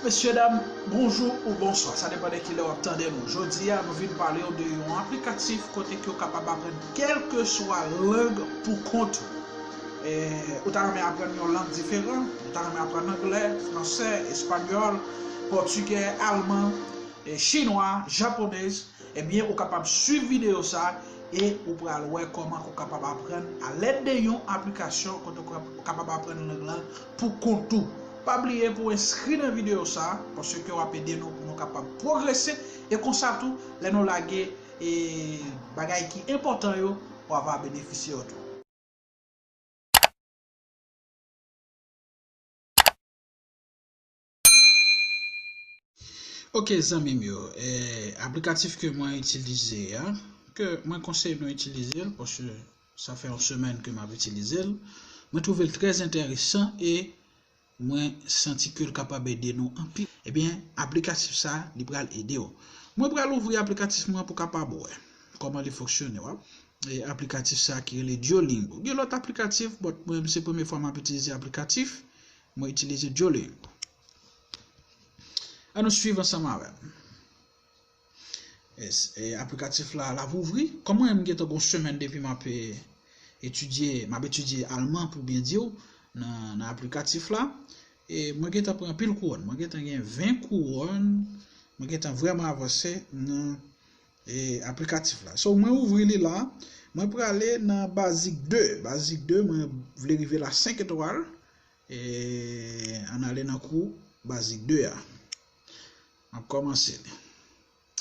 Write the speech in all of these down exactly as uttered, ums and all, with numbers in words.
Mesye dam, bonjou ou bonswa, sa depann de kilè w ap tande nou. Jodi a, nou vin pale w de yon aplikatif kote ke w kapab aprann kèlkeswa lang pou kont ou. E, ou ta renmen aprann yon lang diferan? Ou ta renmen aprann anglè, fransè, espanyòl, pòtigè, alman, e, chinwa, japonèz? Ebyen, ou kapab swiv videyo sa e ou pral wè kòman ke w kapab aprann alèd de yon aplikasyon kote w kapab aprann lang lan pou kont ou. Pa bliye pou w enskri nan videyo sa, paske w ap ede nou pou nou kapab pwogrese, e konsa tou, lè nou lage, e, bagay ki enpòtan yo, w ava benefisye yo tou. Ok, zanmi m yo, eh, aplikatif ke mwen itilize a, ke mwen konseye nou itilize l, paske sa fè yon semèn ke m ap itilize l, mwen twouve l trè enteresan e mwen santi ke l kapab ede nou anpil. Ebyen, aplikatif sa, li pral ede w. Mwen pral ouvri aplikatif mwen pou kapab wè kòman li fonksyone, w ap. E aplikatif sa ki rele Duolingo. Gen lòt aplikatif, but mwen, se premye fwa m ap itilize aplikatif. Mwen itilize Duolingo. Ann nou swiv ansanm avè m. Yes, e aplikatif la, l ap ouvri. Kòm mwen, m gentan gon semèn depi m ap, e, etidye, m ap etidye alman pou byen di w, nan, nan aplikatif la. E mwen gentan pran anpil kouwòn. Mwen gentan gen ven kouwòn. Mwen gentan vrèman avanse nan, e, aplikatif la. So, mwen ouvri li la. Mwen prale nan bazik de. Bazik de, mwen vle rive la senk etwal. E, ann ale nan kou bazik de a. M ap kòmanse li.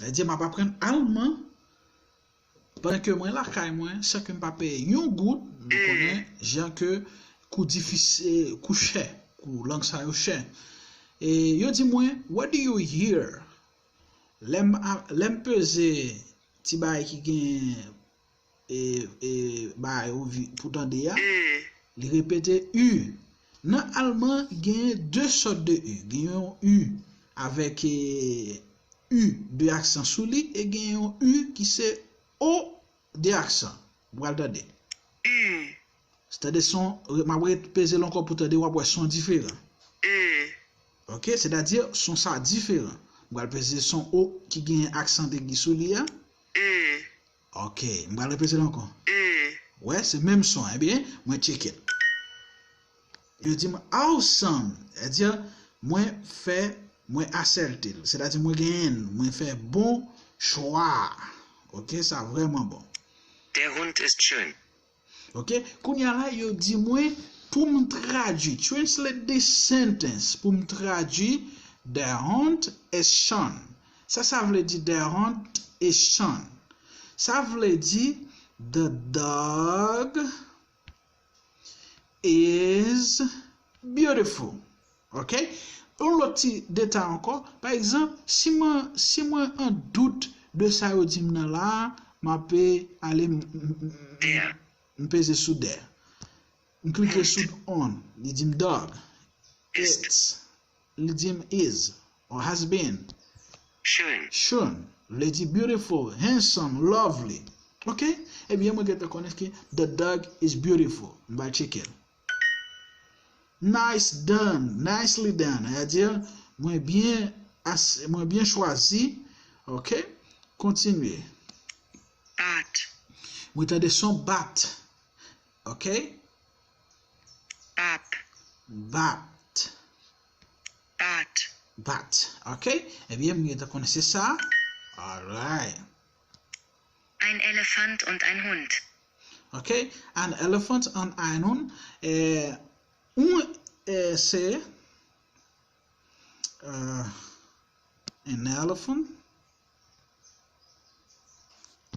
Sa vle di m ap aprann alman pandan ke mwen lakay mwen, san ke m pa peye yon goud. Nou konnen jan ke kou difisil, kou chè, kou lang sa yo chè. E yo di mwen, "What do you hear?" Lè m a- lè m peze ti bagay ki gen, e, e, bagay yo vi- pou tande a, li repete u. Nan alman, gen de sòt de u. Gen yon u avèk, e, u, de aksan sou li, e gen yon u ki se o, de aksan. Ou pral tande. Tande son, m ap repeze l ankò pou tande, w ap wè son diferan. Ok, sètadi son sa diferan. M pral peze son o ki gen aksan egi sou li a. Ok, m pral repeze l ankò. Wè, se menm son an. Ebyen, mwen tcheke l. Yo di m awesome, sètadi mwen fè, mwen asèlte l. Sètadi mwen genyen l, mwen fè bon chwa. Ok, sa vrèman bon. Der Hund ist schön. Ok, kounye a la, yo di mwen pou m tradui, translate this sentence, pou m tradui, der Hund ist schön. Sa sa vle di, der Hund ist schön? Sa vle di, the dog is beautiful. Ok? Yon lòt ti detay ankò. Pa egzanp, si mwen, si mwen an dout de sa yo di m nan la a, m ap ale m, m, m, m peze sou der. M klike sou on, li di m dog. It's. Li di m is or has been. Schön. Schön. Vle di beautiful, handsome, lovely. Ok? Ebyen, mwen gentan konnen ke the dog is beautiful. M pral tcheke l. Nice done. Nicely done. Sètadi, mwen byen as- mwen byen chwazi. Ok? Kontinye. Bat. Mwen tande son bat. Ok? Bat. Bat. Bat. Bat. Ok? Ebyen, mwen gentan konnen se sa. Alright. Ein Elefant und ein Hund. Ok? An elephant and ein Hund. Eh, un, eh, se, eh, an elephant.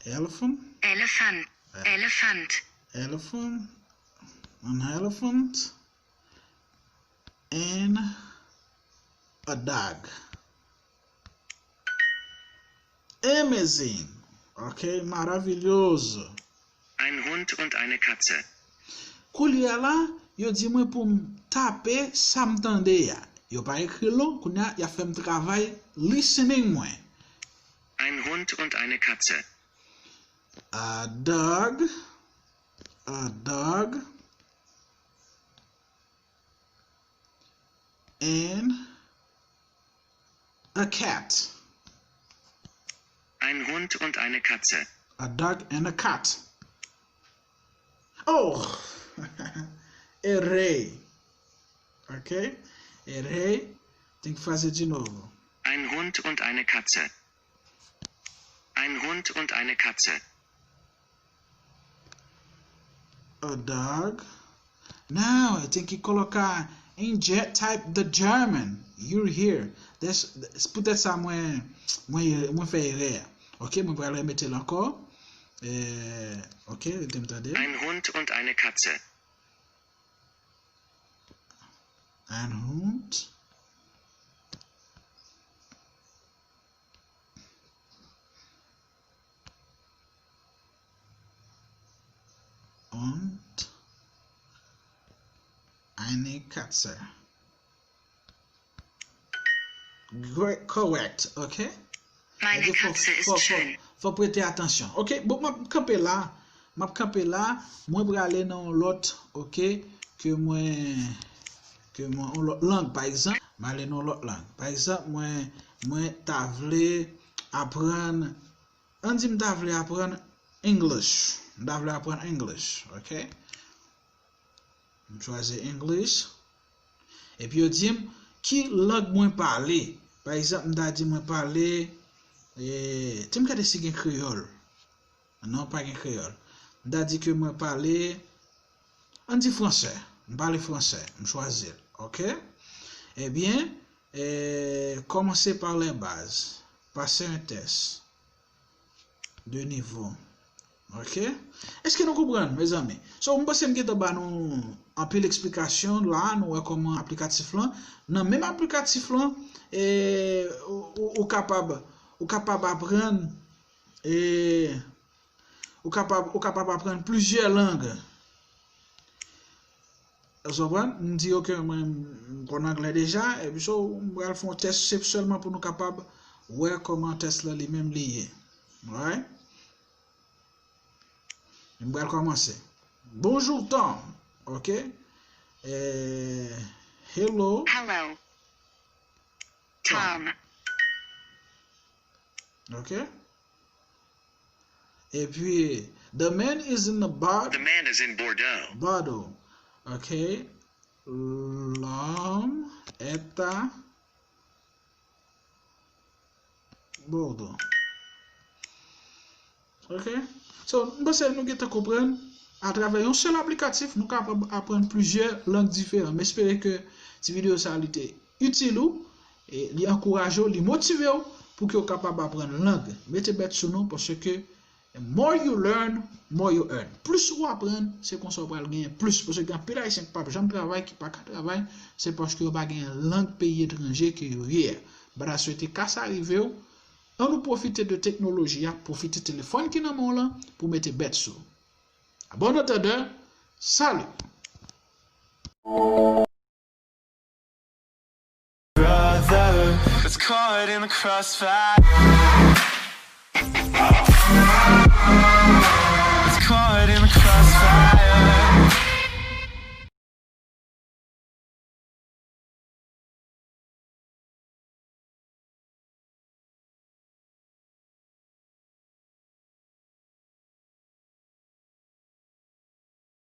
Elephant. Elefant. Elefant. Elephant. An elephant. And a dog. Amazing. Ok, maravilhoso. Ein Hund und eine Katze. Kounye a la, yo di mwen pou m tape sa m tande a. Yo pa ekri l non, kounye a, y ap fè m travay listening mwen. Ein Hund und eine Katze. A dog, a dog, and A cat. Ein Hund und eine Katze. A dog and a cat. Oh! Errei. Ok? Errei. Tem que fazer de novo. Ein Hund und eine Katze. Ein Hund und eine Katze. A dog. Não, eu tenho que colocar em Ge- type the German. You're here. That's, that's, poutèt sa mwen, mwen, mwen fè erè. Ok, mwen pral remete l ankò. É, ok, tem que entender. Ein Hund und eine Katze. Ein Hund. Und eine Katze. Great, correct, ok? Meine Katze ist schön. Fò prete atansyon. Ok, bon, m ap kanpe la. M ap kanpe la. Mwen prale nan yon lòt, ok? Ke mwen, ke mwen, yon lòt lang, pa egzanp. M ale nan yon lòt lang. Pa egzanp, mwen, mwen ta vle aprann, ann di m ta vle aprann English. M ta vle aprann English, ok? M chwazi English. Epi yo di m ki lang mwen pale. Pa egzanp, m ta di mwen pale, e, ti m gade si gen kreyòl. Non, pa gen kreyòl. M ta di ke mwen pale, ann di fransè. M pale fransè. M chwazi l. Ok? Ebyen, e, kòmanse pa lè baz. Pase yon tès de nivo. Ok? Èske nou konprann, mezanmi? So, m panse m gentan ba nou anpil eksplikasyon la, nou wè kòman aplikatif lan. Nan menm aplikatif lan, e, ou, ou, ou kapab, ou kapab aprann, e, ou kapab, ou kapab aprann plizyè lang. Ou konprann? M di yo ke mwen, m konn anglè deja, epi so, m pral fè yon tès, se sèlman pou nou kapab wè kòman tès lan li menm li ye. Right? M pral kòmanse. Bonjour, Tom. Ok? E, hello. Hello, Tom. Ok? Epi, the man is in the bar. The man is in Bordeaux. Bordeaux. Ok? L'homme est à Bordeaux. Ok? So, m panse nou gentan konprann, atravè yon sèl aplikatif, nou kapab aprann plizyè lang diferan. M espere ke ti videyo sa a, li te itil ou, e li ankouraje w, li motive w pou ke w kapab aprann lang. Mete bèt sou nou, paske more you learn, more you earn. Plis ou aprann, se konsa w pral genyen plis. Paske gen anpil Ayisyen k p ap janm travay, ki pa ka travay, se paske yo pa gen lang peyi etranje ke yo ye a. But I swete ka sa rive w, ann nou pwofite de teknoloji a, pwofite telefòn ki nan men w lan pou mete bèt sou. A bon antandè, salut! Brother, it's caught in the crossfire.